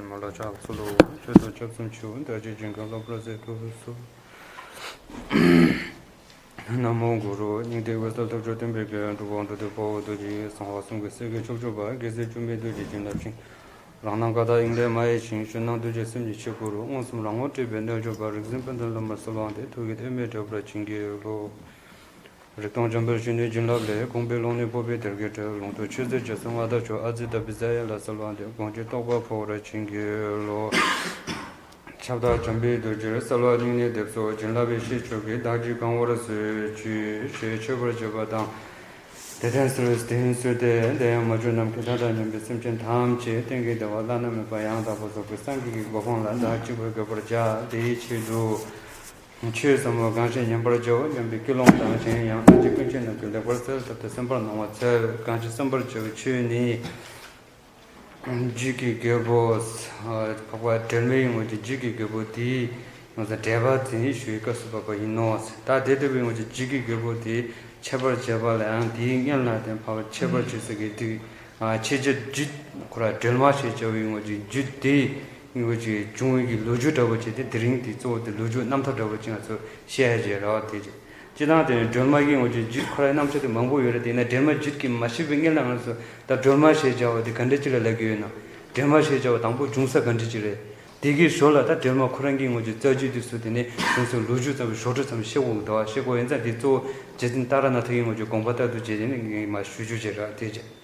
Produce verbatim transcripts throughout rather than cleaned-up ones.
མ་ལ་ཕྱག་འཚལ་ལོ། ཆོས་དང་སྐྱབས་སུ་མཆིའོ། བདག་གིས་སྦྱིན་གང་ལ་འབུལ་ཟད་ཐུབ་སོ། ན་མོ་གུ་རུ། སྙིང་ཐིག་འོད་གསལ་ཐོབ་བྱུང་སྟོན་པའི་དགེ་བའི་གྲུབ་པ་འགྲོ་དོན་དཔའ་བོ་རྡོ་རྗེ་ཡིས། གསང་བ་གསུམ་གྱི་སྲས་ཀྱི་མཆོག་གྱུར་པ། རྒྱལ་སྲས་བཅུ་མེད་རྡོ་རྗེ་བྱིན་རླབས་ཤིང་། རང་སྣང་མཁའ་ལྟར་དབྱིངས་ལས་མ་གཡེངས་ཤིང་། ཆོས་སྣང་རྡོ་རྗེ་སེམས་ཀྱི་ཆོས་སྐུ་རུ། མངོན་སུམ་རང་ངོ་སྤྲུལ་པའི་རྣལ་འབྱོར་པ། རིག་འཛིན་དཔལ་ལྡན་བླ་མ་གསོལ་བ་འདེབས། ཐུགས་ཀྱི་ཐོགས་མེད་གྲགས་པར་བྱིན་གྱིས་རློབས། རིག་སྟོང་འཇམ་དཔལ་གཞོན་ནུའི་བྱིན་རླབས་ལས། དགོངས་པའི་ཀློང་ནས་སྤོབས་པའི་དལ་གྱིས་ཁྲོས། ལུང་རྟོགས་ཆོས་མཛད་རྗེས་སུ་མངའ་བདག་མཆོག་ཨ་ཙི་ཏ་བི་ཛ་ཡ་ལ་གསོལ་བ་འདེབས། དགོངས་ཀྱི་རྟོགས་པ་འཕོ་བར་བྱིན་གྱིས་རློབས། ཁྱབ་བདག་འཇམ་དཔལ་རྡོ་རྗེར། གསོལ་བ་སྙིང་ནས་འདེབས་སོ། བྱིན་རླབས་ཡེ་ཤེས་མཆོག་གིས། བདག་རྒྱུད་གང་བར་བཟོད་ཅིག་ཞེས་མཆོད་པར་བྱེད་པ་དང་། དེ་ལྟར་གསོལ་བའི་དོན་གསོལ་ཏེ། དེ་ཡང་མ་གྱུར་ནམ་མཁའི་མཐའ་དང་མཉམ་པའི་སེམས་ཅན་ཐམས་ཅད་གཏན་གྱི་བདེ་བ་བླ་ན་མེད་པ་ཡང་དག་པར་རྫོགས་པའི་སངས་རྒྱས་ཀྱི་གོ་འཕང་ལ་བདག་གཅིག་པུར་འགོད་པར་བྱ། དེའི་ཆེད་དུ། ཆོས་ཟབ་མོ་གང་ཞིག་ཉན་པར་བྱའོ་སྙམ་པའི་ཀུན་སློང་དང་། གཞན་ཡང་ལྷན་ཅིག་ཀུན་མཁྱེན་རྣམས་ཀྱིས་ལེགས་པར་གསལ་བཏབ་སྟེ་གསན་པར་གནང་བ་འཚལ། གང་ཞིག་གསན་པར་བྱ་བའི་ཆོས་ནི། རྒྱུད་ཀྱི་རྒྱལ་པོ། འཕགས་པ་སྒྲོལ་མའི་ངོས་ཀྱི་རྒྱུད་ཀྱི་རྒྱལ་པོ་དེའི་ངོས་སུ་འགྲེལ་པ་དེ་ཞུ་བའི་སྐབས་སུ་བབ་པ་ཡིན་ནོ། ད་དེ་ལྟ་བུའི་ངོས་ཀྱི་རྒྱུད་ཀྱི་རྒྱལ་པོ་དེ་འཆད་པར་བྱེད་པ་ལ་ཡང་དེའི་སྔོན་ལ་དེ་འཕགས་པ་འཆད་པར་བྱེད་ས་གི་དེ། ཨ། ཁྱེད་ཀྱི་རྒྱུད་ཁོ་ར་སྒྲོལ་མ་ཞེས་བྱ་བའི་ངོས་ཀྱི་རྒྱུད་དེ་ངོས་ཀྱི་བྱུང་བའི་གི་ལོ་རྒྱུས་འདྲ་བོ་བྱས་ཏེ། དེ་རིང་དེ་གཙོ་བོ་དེ་ལོ་རྒྱུས་རྣམ་ཐར་འདྲ་བོ་ཅིག་ང་ཚོ་བཤད་ཡ་བྱས་ར་བ་དེ་རེད། སྤྱིར་བཏང་དེ་ནི་སྒྲོལ་མ་གི་ངོས་ཀྱི་རྒྱུད་ཁོ་རའི་རྣམ་གཞག་དེ་མང་པོ་ཡོད་རེད། དེ་ཡིན་ན་སྒྲོལ་མ་རྒྱུད་ཀྱི་མ་ཤེས་པའི་སྔོན་ལ་ང་ཚོ་ད་སྒྲོལ་མ་ཞེས་བྱ་བ་དེ་ག་འདྲ་ཅིག་ལ་ལབ་ཀྱི་ཡོད་ན། སྒྲོལ་མ་ཞེས་བྱ་བ་དང་པོ་བྱུང་ས་ག་འདྲ་ཅིག་རེད། དེ་གའི་ཞོར་ལ་ད་སྒྲོལ་མ་ཁོ་རང་གི་ངོས་ཀྱི་རྩ་རྒྱུད་དེ་ཚོ་དེ་ནས་བྱུང་སའི་ལོ་རྒྱུས་ཙམ་ཞོར་འཕྲོས་ཙམ་བཤད་དགོས་ཀྱི་འདུག་བ། བཤད་དགོས་ཡིན་ཙང་དེ་གཙོ་བོ་རྗེ་བཙུན་ཏཱ་ར་ནཱ་ཐ་གི་ངོས་ཀྱི་དགོངས་པ་ལྟར་དུ་བྱས་ཏེ་ནི་ངས་མར་ཞུ་རྒྱུ་བྱས་ར་དེ་བྱས།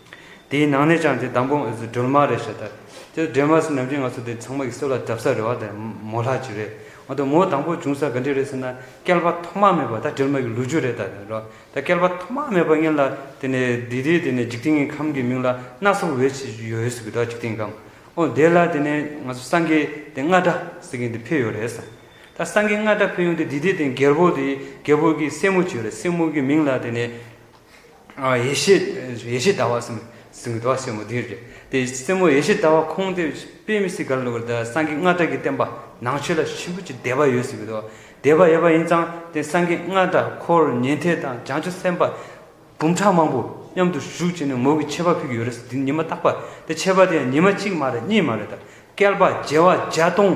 དེའི་ནང་ནས་ཀྱང་དེ་དང་པོ་སྒྲོལ་མ་རེད་ཤག་ད་དེ་སྒྲོལ་མ་ཟེར་ནམ་རྒྱུན་ང་ཚོ་དེ་ཚང་མ་གི་སེམས་ལ་འདྲ་ས་རེད་བ། དེ་མོ་ལྷ་ཅིག་རེད། འོ་ད་མོ་དང་པོ་བྱུང་ས་ག་འདྲ་རེད་ཟེར་ན། བསྐལ་པ་ཐོག་མ་མེད་པ་ད་སྒྲོལ་མ་གི་ལོ་རྒྱུས་རེད་ད་རེད་བ། ད་བསྐལ་པ་ཐོག་མ་མེད་པ་སྔོན་ལ་དེ་ནས་དེ་དེ་དེ་ནས་འཇིག་རྟེན་གྱི་ཁམས་ཀྱི་མིང་ལ་སྣ་ཚོགས་འོད་ཅིག་ཡོད་ཟེར་གི་འདུག་འཇིག་རྟེན་ཁམས། འོ་དེ་ལ་དེ་ནས་ང་ཚོ་སངས་རྒྱས་དེ་རྔ་སྒྲ་ཟེར་མཁན་དེ་ཕེབས་ཡོད་རེད་ཟེར། ད་སངས་རྒྱས་རྔ་སྒྲ་ཕེབས་ཡོང་དུས་དེ་དེ་དེ་རྒྱལ་པོ་དེ་རྒྱལ་པོ་གི་སྲས་མོ་ཅིག་ཡོད་རེད། སྲས་མོ་གི་མིང་ལ་དེ་ནས། ཨ། ཡེ་ཤེས། ཡེ་ཤེས་ཟླ་བ་ཟེར་ཟེར་གི་འདུག་སྲས་མོ་དེ་རེད། དེ་སྲས་མོ་ཡེ་ཤེས་ཟླ་བ་ཁོང་དེ་དཔེ་མི་སྲིད་ག་ལ་ལོ་གར་ད་སངས་རྒྱས་རྔ་སྒྲ་གི་བསྟན་པ་ནང་ཆོས་ལ་ཞེ་པོ་ཅིག་དད་པ་ཡོད་ཟེར་གི་འདུག་དད་པ་ཡོད་པ་ཡིན་ཙང་དེ་སངས་རྒྱས་རྔ་སྒྲ་འཁོར་ཉན་ཐོས་དང་བྱང་ཆུབ་སེམས་དཔའ་འབུམ་ཕྲག་མང་པོ་མཉམ་དུ་བཞུགས་བྱས་ནས་མོ་གི་མཆོད་པ་ཕུལ་གྱི་ཡོད་རེད་ཟེར། དེ་ཉི་མ་རྟག་པར་དེ་མཆོད་པ་དེ་ཡང་ཉི་མ་གཅིག་མ་རེད། གཉིས་མ་རེད། ད་བསྐལ་པ་བྱེ་བ་བརྒྱ་སྟོང་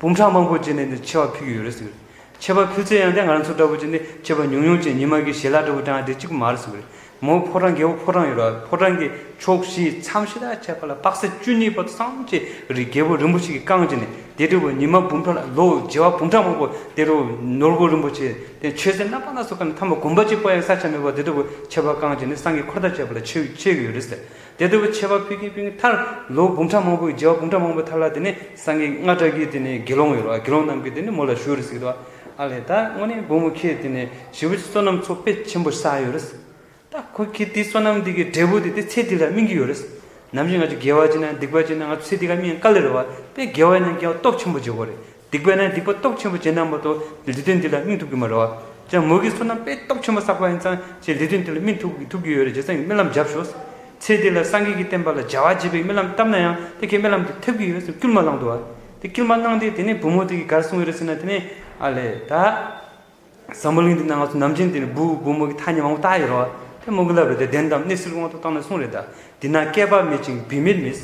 འབུམ་ཕྲག་མང་པོ་བྱས་ནས་འདི་མཆོད་པ་ཕུལ་གྱི་ཡོད་རེད་ཟེར། མཆོད་པ་ཕུལ་ཚེ་ཡང་དེ་ང་རང་ཚོ་འདྲ་པོ་བྱས་ནས་མཆོད་པ་ཉུང་ཉུང་བྱས་ཉི་མ་གི་ཞལ་ལག་འདྲ་པོ་བགྲང་ཡ་དེ་གཅིག་པུ་མ་རེད་ཟེར་གི་རེད། མོ་ཕོ་བྲང་རྒྱལ་པོ་ཕོ་བྲང་ཡོད་ར། ཕོ་བྲང་གི་ཕྱོགས་བཞི་མཚམས་བཞི་དང་བཅས་པ་ལ་དཔག་ཚད་བཅུ་གཉིས་བར་དུ་སངས་རྒྱས་རི་རྒྱལ་པོ་རིན་པོ་ཆེ་གིས་བཀང་བྱས་ནས་དེ་འདྲ་པོ་ཉི་མ་འབུམ་ཕྲག་ལ་ལོ་བྱེ་བ་འབུམ་ཕྲག་མང་པོ་དེ་འདྲ་པོ་ནོར་བུ་རིན་པོ་ཆེ་དེ་མཆོད་རྫས་རྣམ་པ་སྣ་ཚོགས་ཀྱི་ཐ་མ་གོམ་པ་གཅིག་སྤོ་ཡང་ས་ཆ་མེད་པར་དེ་འདྲ་པོ་མཆོད་པ་བཀང་བྱས་ནས་སངས་རྒྱས་འཁོར་དང་བཅས་པ་ལ་མཆོད་མཆོད་ཀྱི་ཡོད་རེད་ཟེར། དེ་ལྟ་བུ་མཆོད་པ་ཕུལ་གྱིན་ཕུལ་གྱིན་མཐར་ལོ་འབུམ་ཕྲག་མང་པོའི་བྱེ་བ་འབུམ་ཕྲག་མང་པོའི་མཐར་ལ་དེ་ནས་སངས་རྒྱས་རྔ་སྒྲ་གི་དེ་ནས་དགེ་སློང་ཡོད་རེད་བ། དགེ་སློང་རྣམས་ཀྱིས་དེ་ནས་མོ་ལ་ཞུས་རེད་ཟེར་གྱི་འདུག་ཨ་ལས་ད་དངོས་གནས་བུ་མོ་ཁྱེད་དེ་ནས་ཞེ་པོ་ཅིག་བསོད་ནམས་ཚོགས་དཔེ་ཆེན་པོ་བསགས་ཡོད་རེད། ད་ཁོ་ཁྱེད་དེའི་བསོད་ནམས་དེ་གི་འབྲས་བུ་དེ་དེ་ཚེ་འདི་ལ་སྨིན་གྱི་ཡོད་རེད། ནམ་རྒྱུན་ང་ཚོ་དགེ་བ་བྱས་ན་སྡིག་པ་བྱས་ན་ང་ཚོ་ཚེ་འདི་ག་སྨིན་ཡང་དཀའ་ལས་རེད་བ། དཔེ་དགེ་བ་ཡིན་ན་དགེ་བ་སྟོབས་ཆེན་པོ་བྱེད་དགོས་རེད། སྡིག་པ་ཡིན་ན་སྡིག་པ་སྟོབས་ཆེན་པོ་བྱེད་ན་མ་གཏོགས་ལུས་རྟེན་འདི་ལ་སྨིན་ཐུབ་ཀྱི་མ་རེད་བ། ཅང་མོ་གི་བསོད་ནམས་དཔེ་སྟོབས་ཆེན་པོ་བསགས་པ་ཡིན་ཙང་ཅེས་ལུས་རྟེན་འདི་ལ་སྨིན་ཐུབ་ཀྱི་ཐུབ་ཀྱི་ཡོད་རེད། བྱས་ཙང་སྨོན་ལམ་རྒྱབ་ཤོག་ཚེ་འདི་ལ་སངས་རྒྱས་ཀྱི་བསྟན་པ་ལ་བྱ་བ་བྱེད་པའི་སྨོན་ལམ་བཏབ་ན་ཡང་དེ་ཁའི་སྨོན་ལམ་དེ་ཐེབས་ཀྱི་ཡོད་ཟེར་སྐུལ་མ་བསླངས་འདུག་བ། དེ་སྐུལ་མ་བསླངས་དེ་དེ་ནས་བུ་མོ་དེ་གིས་ག་རེ་གསུངས་ཡོད་རེད་ཟེར་ན། དེ་ནས་ཨ་ལས་ད། འཛམ་བུ་གླིང་འདི་ན་ང་ཚོ་ནམ་རྒྱུན་དེ་ནས་བུ་བུ་མོ་གི་ཐ་སྙད་མང་པོ་བཏགས་ཡོད་རེད་བ། དེ་མོ་གི་ལབ་རེད་དེ། བདེན་གཏམ་གནས་ཚུལ་དབང་དུ་བཏང་ནས་གསུངས་རེད་ད། འདི་ན་བསྐལ་པ་མེད་ཅིང་བུད་མེད་མེད།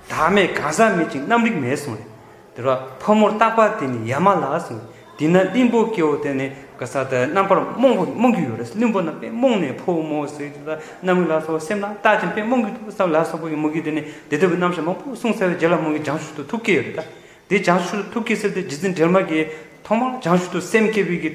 བདག་མེད་གང་ཟག་མེད་ཅིང་རྣམ་རིག་མེད་གསུངས་རེད། དེ་ར་ཕོ་མོར་བཏགས་པ་དེ་ནི་ཡ་མ་ལ་གསུངས། འདི་ན་གླིང་པོ་སྐྱེ་བོ་དེ་ནི་ག་ས་དེ་རྣམ་པར་རྨོངས་པ་རྨོངས་ཀྱི་ཡོད་རེད། གླིང་པོ་ན་དཔེ་རྨོངས་ནས་ཕོ་མོ་ཟེར་གྱི་ད་རྣམ་རིག་ལ་སོགས་སེམས་ལ་བཏགས་ཀྱང་དཔེ་རྨོངས་ཀྱི་འདུག་བསམ་ལ་སོགས་པ་གི་མོ་གིས་དེ་ནི་དེ་ལྟ་བུའི་རྣམ་གཞག་མང་པོ་གསུངས་ཚར་བའི་རྗེས་ལ་མོ་གིས་བྱང་ཆུབ་ཏུ་ཐུགས་བསྐྱེད་ཡོད་རེད་ད། དེ་བྱང་ཆུབ་ཏུ་ཐུགས་བསྐྱེད་ཟེར་དེ་རྗེ་བཙུན་སྒྲོལ་མ་གིས་ཐོག་མར་བྱང་ཆུབ་ཏུ་སེམས་བསྐྱེད་པའི་གི་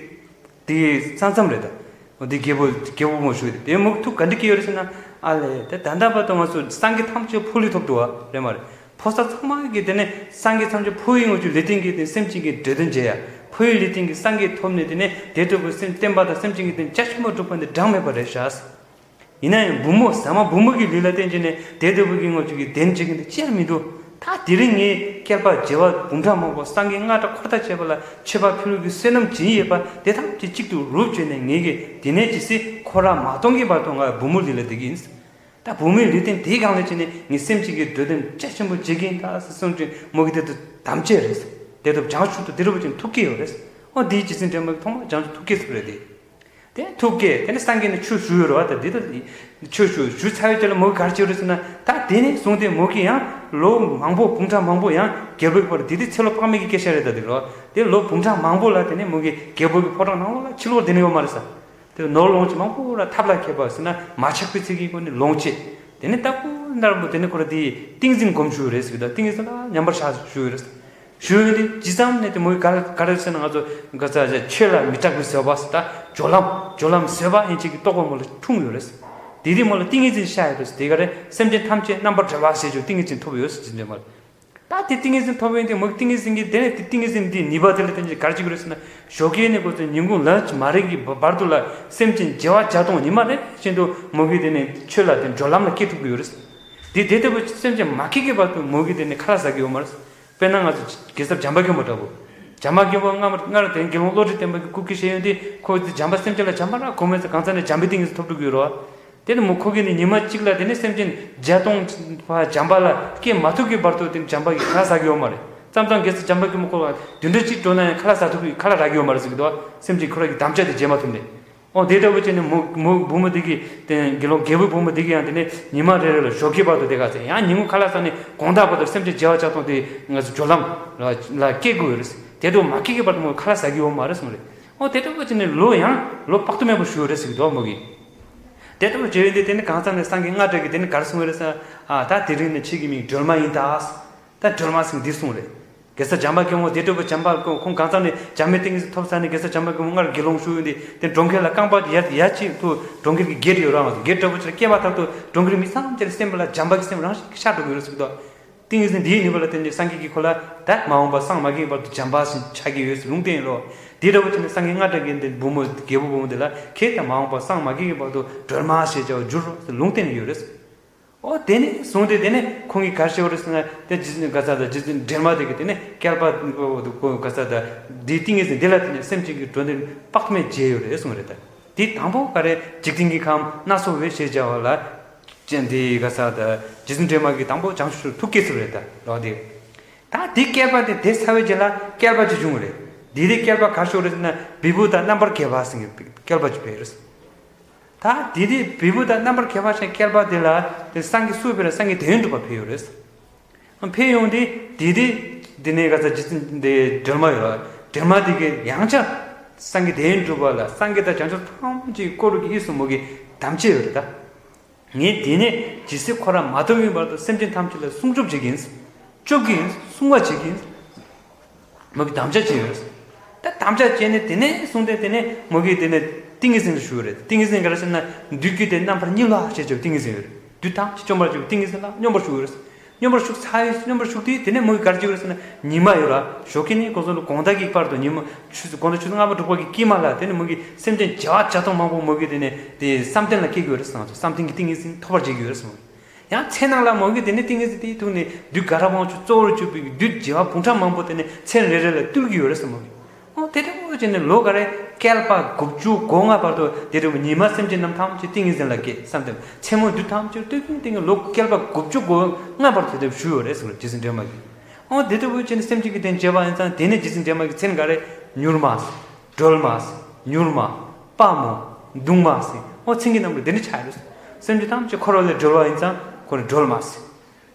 དེ་ས་མཚམས་རེད་ད། འོ་དེ་རྒྱལ་པོ་རྒྱལ་པོ་མོ་ཞུ་གི་དེ་མོ་ཐུགས་ག་འདྲ་བསྐྱེད་ཡོད་རེད་ཟེར་ན། ཨ་ལས་དེ་ད་ལྟ་བར་དུ་ང་ཚོ་སངས་རྒྱས་ཐམས་ཅད་ཕོ་ལུས་ཐོབ་འདུག་བ་རེད་མ་རེད། ཕོ་གསར་ཚང་མ་གིས་དེ་ནས་སངས་རྒྱས་ཐམས་ཅད་ཕོ་ཡི་ངོ་བཅུ་ལུས་རྟེན་གྱི་དེ་སེམས་ཅན་གྱི་འདོད་དོན་བྱེད་ཡ། ཕོ་ཡི་ལུས་རྟེན་གྱི་སངས་རྒྱས་ཐོབ་ནས་དེ་ནས་དེ་ལྟ་བུའི་སེམས་བསྟན་པ་དང་སེམས་ཅན་གྱི་དོན་རྒྱ་ཆེན་པོ་སྒྲུབ་པ་འདི་གྲངས་མེད་པ་རེད་ཤག་ཡིན་ན་ཡང་བུ་མོ་ཟ་མ་བུ་མོ་གི་ལུས་ལ་བརྟེན་བྱས་ནས་དེ་ལྟ་བུ་གི་ངོ་བཅུ་གི་དོན་བྱེད་མཁན་དེ་ཅི་ཡང་མི་འདུག་ད་དེ་རིང་ངས་བསྐལ་པ་བྱེ་བ་འབུམ་ཕྲག་མང་པོ་སངས་རྒྱས་རྔ་སྒྲ་འཁོར་དང་བཅས་པ་ལ་མཆོད་པ་ཕུལ་གྱི་བསོད་ནམས་བྱིན་ཡོད་པ་དེ་ཐམས་ཅད་གཅིག་ཏུ་རུབ་བྱས་ནས་ངེད་ཀྱིས་དེ་ནས་ཇི་སྲིད་འཁོར་བ་མ་སྟོངས་ཀྱི་བར་དུ་ང་བུ་མོ་ལུས་ལ་བསྡད་ཀྱི་ཡིན། ད་བུ་མོའི་ལུས་རྟེན་དེའི་སྒང་ལ་བྱས་ནས་ངས་སེམས་ཅན་གྱི་འདོད་དོན་རྒྱ་ཆེན་པོ་བྱེད་ཀྱི་ཡིན་ད་ཟེར་གསུངས་ཀྱིན་མོ་གིས་དེ་དུ་དམ་བཅས་རེད། དེ་དུ་བྱང་ཆུབ་ཏུ་དེ་རུ་བ་ཅན་ཐུགས་བསྐྱེད་ཡོད་རེད། འོ་དེའི་རྗེ་བཙུན་སྒྲོལ་མ་གིས་ཐོག་མར་བྱང་ཆུབ་ཐུགས་བསྐྱེད་ཟེར་བ་རེད་དེ། དེ་ཐུགས་བསྐྱེད་དེ་ནས་སངས་རྒྱས་ནས་ཆོས་ཞུ་ཡོད་རེད་བ། ད་འདི་ད་ཆོས་ཞུ་ཞུ་ཚར་བའི་རྗེས་ལ་མོ་གིས་ག་རེ་བྱས་རེད་ཟེར་ན། ད་ དེ་ནས་བཟུང་སྟེ་མོ་གིས་ཡང་ལོ་མང་པོ་དཔུང་ཁྲག་མང་པོ་ཡང་རྒྱལ་པོའི་བར་དེ་དེ་ཚེ་ལོ་དཔག་མེད་ཀྱི་སྐད་ཆ་རེད། ད་དེ་ལོ་དེ་ལོ་དཔུང་ཁྲག་མང་པོ་ལ་དེ་ནས་མོ་གིས་རྒྱལ་པོ་གི་ཕོ་བྲང་ནང་ལོགས་ལ་ཕྱི་ལོགས་དེ་ནས་ཡོད་མ་རེད་ས། དེ་ནོར་ལོངས་སྤྱོད་མང་པོ་ལ་ཐབས་ལ་མཁས་པ་ཟེར་ན་མ་ཆག་པའི་ཚིག་གི་སྒོ་ནས་ལོངས་སྤྱད། དེ་ནས་ལྟ་བུ་ནར་མོ་དེ་ནས་ཁོ་ར་དེ་ཏིང་འཛིན་སྒོམ་ཞུ་རེད་ཟེར་གི་འདུག་ཏིང་འཛིན་ལ་མཉམ་པར་བཞག་ཞུ་ཡོད་རེད། ཞུ་ཡོད་དེ་ཇི་ཙམ་ནས་དེ་མོའི་ག་ག་རེ་ཟེར་ན་ང་ཚོ་ག་ས་ཆོས་ལ་མི་སྐྲག་པའི་བཟོད་པ་ཟེར་ད་སྦྱོར་ལམ་སྦྱོར་ལམ་བཟོད་པ་ཡིན་ཅིག་གི་རྟོགས་པ་མོ་ལ་འཁྲུངས་ཡོད་རེད། དེ་དེ་མོ་ལ་ཏིང་ངེ་འཛིན་ཤར་ཡོད་རེད། དེ་ག་རེ་སེམས་ཅན་ཐམས་ཅད་རྣམ་པར་གྲོལ་བ་ཞེས་བརྗོད་ཏིང་ངེ་འཛིན་ཐོབ་ཡོད་ཟེར་གྱི་འདུག་མ་རེད། ད་དེ་ཏིང་ངེ་འཛིན་ཐོབ་ཡོད་དེ་མོ་ཏིང་ངེ་འཛིན་གྱི་དེ་ནས་དེ་ཏིང་ངེ་འཛིན་འདི་ནུས་པ་དེ་ལ་བརྟེན་ནས་ག་རེ་བྱེད་ཀྱི་རེད་ཟེར་ན་ཞོགས་ཀས་ནས་འགོ་བཙུགས་ཉིན་གུང་ལན་མ་རེག་གི་བར་དུ་ལ་སེམས་ཅན་བྱེ་བ་བརྒྱ་སྟོང་ཉི་མ་རེ་བཞིན་དུ་མོ་གིས་དེ་ནས་ཆོས་ལ་དེ་སྦྱོར་ལམ་ལ་སྐྱེ་ཐུབ་ཀྱི་ཡོད་རེད། དེ་དེ་ལྟ་བུ་སེམས་ཅན་མ་སྐྱེ་གི་བར་དུ་མོ་གིས་དེ་ནས་ཁ་ལག་ཟ་གི་ཡོད་མ་རེད། དཔེར་ན་ང་ཚོ་གེ་སར་བྱམས་པ་མགོན་པོ་འདྲ་བོ། བྱམས་པ་མགོན་པོ་སྔ་མ་སྔར་དེ་དགེ་སློང་བློ་གྲོས་བརྟན་པོ་གི་སྐུ་སྐྱེ་བྱས་ཡོད་དེ་ཁོ་ཚོ་བྱམས་པ་སེམས་ཅན་ལ་བྱམས་པ་ར་གོ་མེད་ཚེ་གང་ཚ་ནས་བྱམས་པའི་ཏིང་ངེ་འཛིན་ཐོབ་འགྲོ་གི་ཡོད་རེད་བ། དེ་ནི་མོ་ཁོ་གིས་ནི་ཉི་མ་གཅིག་ལ་དེ་ནི་སེམས་ཅན་བརྒྱ་སྟོང་བ་བྱམས་པ་ལ་སྐྱེ་མ་ཐུབ་ཀྱི་བར་དུ་དེ་བྱམས་པ་གིས་ཁ་ལག་ཟ་གི་ཡོད་མ་རེད། མཚམས་མཚམས་གེ་སར་བྱམས་པ་མགོན་པོ་ཁོ་ལ་བདུན་ཕྲག་གཅིག་འགྲོ་ན་ཡང་ཁ་ལག་ཟ་ཐུབ་ཀྱི་ཁ་ལག་རག་གི་ཡོད་མ་རེད་ཟེར་གི་འདུག་བ། སེམས་ཅན་ཁོ་རང་གི་དམ་བཅའ་དེ་བརྗེད་མ་ཐུབ་ནས། ཨོ་དེ་ལྟ་བུ་བྱས་ནས་མོ་མོ་བུ་མོ་དེ་གིས་དེ་དགེ་སློང་རྒྱལ་པོའི་བུ་མོ་དེ་གིས་ཡང་དེ་ནས་ཉི་མ་རེ་རེ་ལ་ཞོགས་ཀས་བར་དུ་དེ་ག་ཚད་ཡང་ཉིན་གུང་ཁ་ལག་ཟ་ནས་དགོང་དག་བར་དུ་སེམས་ཅན་བྱེ་བ་བརྒྱ་སྟོང་དེ་ང་ཚོ་སྦྱོར་ལམ་ལ་ལ་སྐྱེ་དགོས་ཡོད་རེད། དེ་དུ་མ་སྐྱེ་གི་བར་དུ་མོ་ཁ་ལག་ཟ་གི་ཡོད་མ་རེད་གསུངས་རེད། ཨོ་དེ་ལྟ་བུ་བྱས་ནས་ལོ་ཡང་ལོ་དཔག་ཏུ་མེད་པ་བཞུགས་ཡོད་རེད་ཟེར་གི་འདུག་མོ་གིས། དེ་ལྟ་བུ་བྱས་ཡོད་དེ་དེ་ནི་གང་ཟག་ནས་སངས་རྒྱས་རྔ་སྒྲོན་གྱིས་དེ་ནི་ག་རེ་གསུངས་ཡོད་རེད་ཟེར་ན། ད་དེ་རིང་ནས་ཁྱེད་ཀྱི་མིང་སྒྲོལ་མ་ཡིན་ད། ད་སྒྲོལ་མ་ཟེར་འདི་གསུངས་རེད། གེ་སར་བྱམས་པ་མགོན་པོ་དེ་འདྲ་བུ་བྱམས་པ་ཁོང་གང་ཟག་ནས་བྱམས་མའི་ཏིང་ངེ་འཛིན་ཐོབ་ཚར་ནས་གེ་སར་བྱམས་པ་མགོན་པོ་སྔར་དགེ་སློང་བཞུགས་ཡོད་དེ་དེ་གྲོང་ཁྱེར་ལ་རྐང་པ་ཡར་ཡར་གཅིག་ཏུ་གྲོང་ཁྱེར་གྱི་སྒེར་ཡོད་རང་བ་སྒེར་འདྲ་བོ་ཅིག་ལ་སྐྱེས་པ་ལྟར་དུ་གྲོང་ཁྱེར་མི་ཚང་ཅིག་ལ་སེམས་པ་ལ་བྱམས་པ་གི་སེམས་རང་བཞིན་གྱིས་ཤར་འགྲོ་གི་ཡོད་རེད་ཟེར་གི་འདུག་ཏིང་ངེ་འཛིན་འདིའི་ནུས་པ་ལ་བརྟེན་ནས་སངས་རྒྱས་ཀྱིས་ཁོ་ལ་ད་མ་འོངས་པ་སངས་མ་རྒྱས་བར་དུ་བྱམས་པ་ཞིག་ཆགས་ཀྱི་ཡོད་ཟེར་ལུང་བསྟན་ཡོད་ལོ། དེ་འདྲ་བོ་བྱས་ནས་སངས་རྒྱས་རྔ་སྒྲོན་གྱིས་འདི་བུ་མོ་རྒྱལ་པོ་བུ་མོ་འདི་ལ་ཁྱེད་ད་མ་འོངས་པ་སངས་མ་རྒྱས་ཀྱི་བར་དུ་སྒྲོལ་མ་ཞེས་བྱ་བ་འགྱུར་རོ་ཟེར་ལུང་བསྟན་ཡོད་རེད། ཨོ་དེ་ནས་བཟུང་སྟེ་དེ་ནས་ཁོང་གིས་ག་རེ་བྱས་པ་རེད་ཟེར་ན་དེ་རྗེ་བཙུན་ག་ས་ད་རྗེ་བཙུན་སྒྲོལ་མ་དེ་གིས་དེ་ནས་བསྐལ་པ་ག་ས་ད་འདིའི་ཏིང་ངེ་འཛིན་འདི་ལ་བརྟེན་ནས་སེམས་ཅན་གྱི་འགྲོ་དོན་དཔག་ཏུ་མེད་བྱས་ཡོད་རེད་གསུངས་རེད་ད། དེ་དང་པོ་ག་རེ་འཇིག་རྟེན་གྱི་ཁམས་སྣ་ཚོགས་པའི་ཞེས་བྱ་བ་ལ། ཅན་དེ་ག་ས་ད་རྗེ་བཙུན་སྒྲོལ་མ་གིས་དང་པོ་བྱང་ཆུབ་ཐུགས་བསྐྱེད་ཚུལ་རེད་ད་ལོ་དེ། ད་དེ་བསྐལ་པ་དེ་དེ་ཚར་བའི་རྗེས་ལ་བསྐལ་པ་ཅིག་བྱུང་བ་རེད། དེ་དེ་བསྐལ་པ་ག་རེ་བྱུང་རེད་ཟེར་ན་བི་བུ་དང་རྣམ་པར་རྒྱལ་བ་ཟེར་མཁན་བསྐལ་པ་ཅིག་ཕེབས་རེད། ད་དེ་དེ་བི་བུ་དང་རྣམ་པར་རྒྱལ་བ་ཞེས་བསྐལ་པ་དེ་ལ་དེ་སངས་རྒྱས་སུ་ཕེབས་རེད། སངས་རྒྱས་དོན་གྲུབ་པ་ཕེབས་ཡོད་རེད། ཕེབས་ཡོང་དུས་དེ་དེ་དེ་ནས་ག་ས་རྗེ་བཙུན་དེ་སྒྲོལ་མ་ཡོད་རེད། སྒྲོལ་མ་དེ་གིས་ཡང་བསྐྱར་སངས་རྒྱས་དོན་གྲུབ་པ་ལ་སངས་རྒྱས་དང་བྱང་ཆུབ་ཐམས་ཅད་བསྐོར་གྱི་དབུས་སུ་མོ་གིས་དམ་བཅས་ཡོད་རེད་ད། ངས་དེ་ནས་ཇི་སྲིད་ཁོ་རང་མ་ཐུག་གི་བར་དུ་སེམས་ཅན་ཐམས་ཅད་ལ་སྲུང་སྐྱོབ་བྱེད་ཀྱི་ཡིན། སྐྱོབ་ཀྱི་ཡིན། སྲུང་བ་བྱེད་ཀྱི་ཡིན། མོ་གིས་དམ་བཅའ་བྱས་ཡོད། ད་དམ་བཅའ་བྱས་ནས་དེ་ནས་བཟུང་སྟེ་དེ་ནས་མོ་གིས་དེ་ནས་ཏིང་ངེ་འཛིན་ལ་ཞུགས་ཡོད་རེད། ཏིང་ངེ་འཛིན་ག་རེ་ཟེར་ན་བདུད་ཀྱི་དེ་རྣམ་པར་སྨྱོ་བ་ཞེས་བྱ་བའི་ཏིང་ངེ་འཛིན་ཡོད་རེད། བདུད་ཐམས་ཅད་བཅོམ་པར་བྱ་བའི་ཏིང་ངེ་འཛིན་ལ་སྙོམས་པར་ཞུགས་ཡོད་རེད། སྙོམས་པར་ཞུགས་ཚར་ཡོད། སྙོམས་པར་ཞུགས་དུས་དེ་ནས་མོ་གིས་ག་རེ་བྱེད་ཀྱི་རེད་ཟེར་ན་ཉི་མ་ཡོད་ར་ཞོགས་ཀས་ནས་ཁོ་ཚོ་ལ་དགོང་དག་གི་བར་དུ་ཉི་མ་ཆུ་ཚོད་དགོང་དག་ཆུ་ཚོད་ལྔ་པ་དྲུག་པ་གི་དཀྱིལ་མ་ལ་དེ་ནས་མོ་གིས་སེམས་ཅན་བྱེ་བ་བརྒྱ་སྟོང་མང་པོ་མོ་གིས་དེ་ནས་དེ་བསམ་གཏན་ལ་སྐྱེ་གི་ཡོད་རེད་ཟེར། ང་ཚོ་བསམ་གཏན་གྱི་ཏིང་ངེ་འཛིན་ཐོབ་པར་བྱེད་ཀྱི་ཡོད་རེད་ཟེར། ཡང་ཚེ་ནང་ལ་མོ་གིས་དེ་ནས་ཏིང་ངེ་འཛིན་དེའི་ཐོག་ནས་བདུད་དགའ་རབ་དབང་ཕྱུག་གཙོ་བོར་གྱུར་པའི་བདུད་བྱེ་བ་སྤུངས་ཐང་མང་པོ་དེ་ནས་ཚེ་རེ་རེ་ལ་བཏུལ་གྱི་ཡོད་རེད་ཟེར་མོ་གིས། ཨོ་དེ་འདྲ་བོ་བྱས་ནས་ལོ་ག་རེ་བསྐལ་པ་དགུ་བཅུ་གོ་ལྔ་བར་དུ་དེ་འདྲ་བོ་ཉི་མ་སེམས་ཅན་རྣམས་ཐམས་ཅད་ཏིང་ངེ་འཛིན་ལ་སྐྱེས་བསམ་སྟེ་མཚན་མོ་བདུད་ཐམས་ཅད་བཏུལ་གྱི་ཏིང་ངེ་ལོ་བསྐལ་པ་དགུ་བཅུ་གོ་ལྔ་བར་དུ་དེ་འདྲ་བཞུགས་ཡོད་རེད་ཟེར་རྗེ་བཙུན་སྒྲོལ་མ་གིས། ཨོ་དེ་འདྲ་བོ་བྱས་ནས་སེམས་ཅན་གྱི་དོན་བྱས་པ་ཡིན་ཙང་དེ་ནས་རྗེ་བཙུན་སྒྲོལ་མ་གི་མཚན་ག་རེ་མྱུར་མ་ཟེར། སྒྲོལ་མ་ཟེར། མྱུར་མ། དཔའ་མོ། མདུང་མ་ཟེར། ཨོ་མཚན་གྱི་རྣམ་རོལ་དེ་འདྲ་ཆགས་ཡོད་རེད། སེམས་ཅན་ཐམས་ཅད་འཁོར་བ་ལས་སྒྲོལ་བ་ཡིན་ཙང་ཁོ་ནི་སྒྲོལ་མ་ཟེར།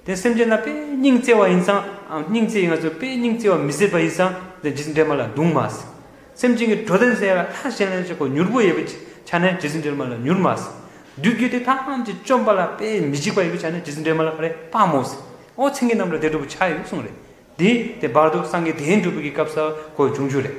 དེ་སེམས་ཅན་ལ་དཔེ་སྙིང་བརྩེ་བ་ཡིན་ཙང་། ཨ་སྙིང་བརྩེ་ཡིན་ང་ཚོ་དཔེ་སྙིང་བརྩེ་བ་མི་བཟད་པ་ཡིན་ཙང་དེ་རྗེ་བཙུན་སྒྲོལ་མ་ལ་མདུང་མ་ཟེར། སེམས་ཅན་གྱི་འགྲོ་དོན་ཟེར་ཡ་ལ་ལྷ་གཞན་ལ་ཆེ་ཁོ་མྱུར་པོ་ཡོད་པའི་ཆ་ནས་རྗེ་བཙུན་སྒྲོལ་མ་ལ་མྱུར་མ་ཟེར། བདུད་ཀྱི་དེ་ཐམས་ཅད་བཅོམ་པ་ལ་དཔེ་མི་འཇིགས་པ་ཡོད་པའི་ཆ་ནས་རྗེ་བཙུན་སྒྲོལ་མ་ལ་ག་རེ་དཔའ་མོ་ཟེར། ཨོ་མཚན་གྱི་རྣམ་རོལ་དེ་འདྲ་བོ་ཆགས་ཡོད་གསུངས་རེད། དེ་དེ་བར་དུ་སངས་རྒྱས་དོན་གྲུབ་པའི་སྐབས་སུ་ཁོ་བྱུང་རྒྱུ་རེད།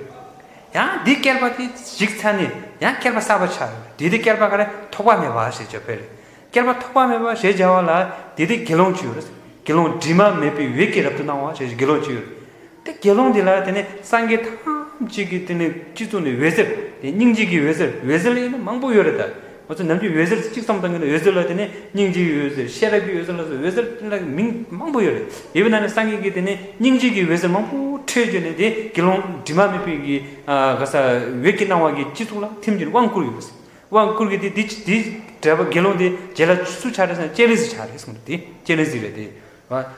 ཡང་འདི་བསྐལ་པ་དེ་ཞིག་ཚར་ནས་ཡང་བསྐལ་པ་གསར་པ་ཆགས་ཡོད་རེད། དེ་དེ་བསྐལ་པ་ག་རེ་ཐོགས་པ་མེད་པ་ཞེས་བྱ་བ་རེད། བསྐལ་པ་ཐོགས་པ་མེད་པ་ཞེས་བྱ་བ་ལ་དེ་དེ་དགེ་སློང་ཅིག་ཡོད་རེད། དགེ་སློང་དྲི་མ་མེད་པའི་འོད་ཀྱིས་རབ་ཏུ་སྣང་བ་ཞེས་བྱ་དགེ་སློང་ཅིག་ཡོད་རེད། དེ་དགེ་སློང་དེ་ལ་དེ་ནས་སངས་རྒྱས་ཐམས་ཅད་ཀྱི་དེ་ནས་སྤྱི་གཙུག་ནས་འོད་ཟེར་དེ་སྙིང་རྗེ་གི་འོད་ཟེར། འོད་ཟེར་ལ་ཡིན་ན་མང་པོ་ཡོད་རེད་ད། ང་ཚོ་ནམ་རྒྱུན་འོད་ཟེར་གཅིག་བསམ་བཏང་གི་ན་འོད་ཟེར་ལ་དེ་ནས་སྙིང་རྗེ་གི་འོད་ཟེར་ཤེས་རབ་ཀྱི་འོད་ཟེར་ལ་སོགས་འོད་ཟེར་ལ་མིང་མང་པོ་ཡོད་རེད། ཡོད་པའི་ནང་ནས་སངས་རྒྱས་ཀྱིས་དེ་ནས་སྙིང་རྗེ་གི་འོད་ཟེར་མང་པོ་འཕྲོས་བྱས་ནས་དེ་དགེ་སློང་དྲི་མ་མེད་པའི་གི་ག་ས་འོད་ཀྱི་སྣང་བ་གི་སྤྱི་གཙུག་ལ་ཐིམ་གྱིན་དབང་བསྐུར་ཡོད་རེད། དབང་བསྐུར་གྱི་དེ་དེ་དེ་འབྲས་བུ་དགེ་སློང་དེ་རྗེས་ལ་སུ་ཆགས་རེད་ཟེར་ན་སྤྱན་རས་གཟིགས་ཆགས་རེད་གསུངས་རེད། དེ་སྤྱན་རས་གཟིགས་རེད་དེ།